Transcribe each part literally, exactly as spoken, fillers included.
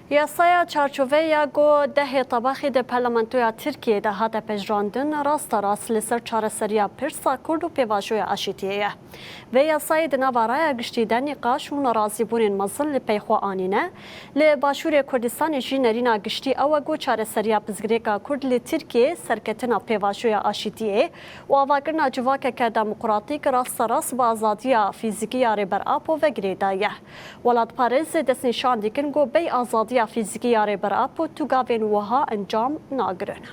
Yasaya çarçoveyê ya ku dehê tebaxê di Parlamentoya Tirkiyeyê de hate pejirandin, rasterast li ser çareseriya pirsa Kurd û pêvajoya aşîtiyê ye. Vê yasayê di nava raya giştî de nîqaş û nerazîbûnên mezin li pey xwe anîne. Li Başûrê Kurdistanê jî nerîna giştî ew e ku çareseriya pirsgirêka Kurd li Tirkiyeyê serketina pêvajoya aşîtiyê û avakirina civakeke demokratîk rasterast bi azadiya fîzîkî ya Rêber Apo ve girêdayî ye. Welatparêz destnîşan dikin ku bêyî azadiya fîzîkî ya Rêber Apo tu gavên wiha encam nagirin.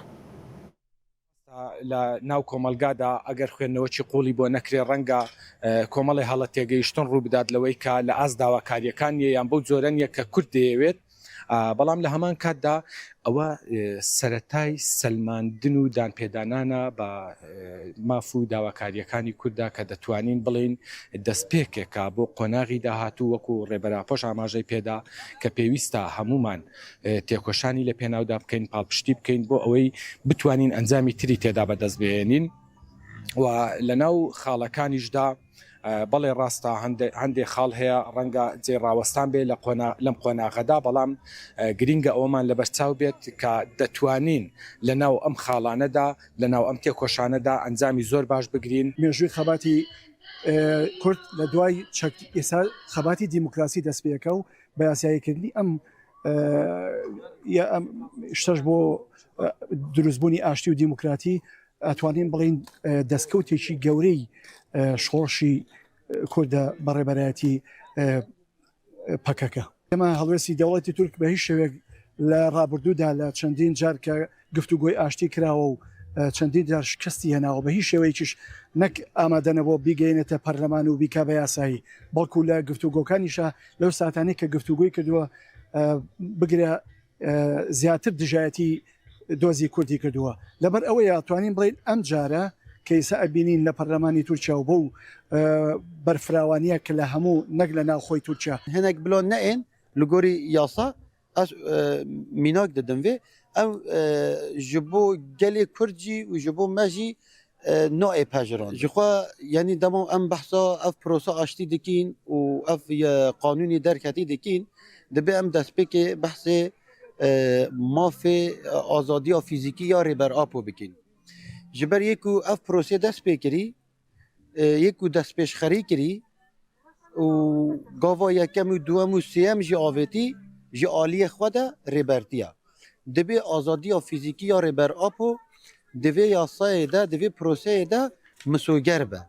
لە ناو کۆمەلگادا ئەگەر خوێندنەوەکی قوڵی بۆ نەکرێ، ڕەنگە کۆمەڵێ هەڵە تێگەیشتن ڕوو بدات لەوەی کە لە ئاست داواکاریەکان نیە یان بەو جۆرە نیە کە کورد دەیەوێت. بەڵام لە هەمان کاتدا ئەوە سەرەتای سەلماندن و دانپێدانانە بە ماف و داواکاریەکانی کوردا کە دەتوانین بڵێین دەستپێکێکە بۆ قۆناغی داهاتوو، وەکو ڕێبەر ئاپۆش ئاماژەی پێدا، کە پێویستە هەمومان تێکۆشانی لە پێناودا بکەین، پاڵپشتی بکەین بۆ ئەوەی بتوانین ئەنجامی تری تێدا بەدەست بهێنین. و لە ناو خاڵەکانیشدا بەڵێ ڕاستە، هەندێ خاڵ هەیە ڕەنگە جێ ڕاوەستان بێ لە قۆنا لەم قۆناغەدا، بەڵام گرینگە ئەوەمان لەبەرچاو بێت کە دەتوانین لە ناو ئەم خاڵانەدا، لە ناو ئەم تێکۆشانەدا ئەنجامی زۆر باش بگرین. مێژووی خەباتی کورد لە دوای چەک ئێستا خەباتی دیموکراسی دەست پێکا و بە یاساییکردنی ئەم یا ئەم شتەش بۆ دروستبوونی ئاشتی و دیموکراتی ئەتوانین بڵین دەستکەوتێکی گەورەی شۆڕشی کوردە بەڕێبەرایەتی پەکەکە. ئێمە هەڵوێستی دەوڵەتی تورک بە هیچ شێوێک لە ڕابردوودا لە چەندین جار کە گفتوگۆی ئاشتی کراوە و چەندین جار شکستی هێناوە، بە هیچ شێوەیەکیش نەک ئامادەنەبووە بیگەینێتە پەرلەمان و بیکا بە یاسایی، بەڵکو لە گفتوگۆکانیشا لەو ساتانەی کە گفتوگۆی کردووە بگرە زیاتر دژایەتی دۆزی کوردی کردووە. لەبەر ئەوەیە توانین بڵێین ئەم جارە کە ئیسا ئەبینین لە پەرلەمانی تورکیا و بەو بەرفراوانیە کە لە هەموو نەک لە ناو خۆی تورکیا. هەنێک بلۆن نەئێن li gorî yasa ez mînak didim vê. Ew ji bo gelê Kurd jî û ji bo me jî nayê pejirandin. Ji xwe, yanî dema em behsa ev prosa aştî dikîn û ev qanûnê derketî dikîn, dibe em destpêkê behsê mafê azadiya fîzîkî ya Rêber Apo bikîn. Ji ber yê ku ev prosê dest pê kirî, yê ku destpêşxerî kirî û gava yekem û duwem û sêyem jî avêtî ji aliyê xwe de Rêbertiya. Dibê azadiya fîzîkî ya Rêber Apo di vê yasayê de, di vê proseyê de misoger be.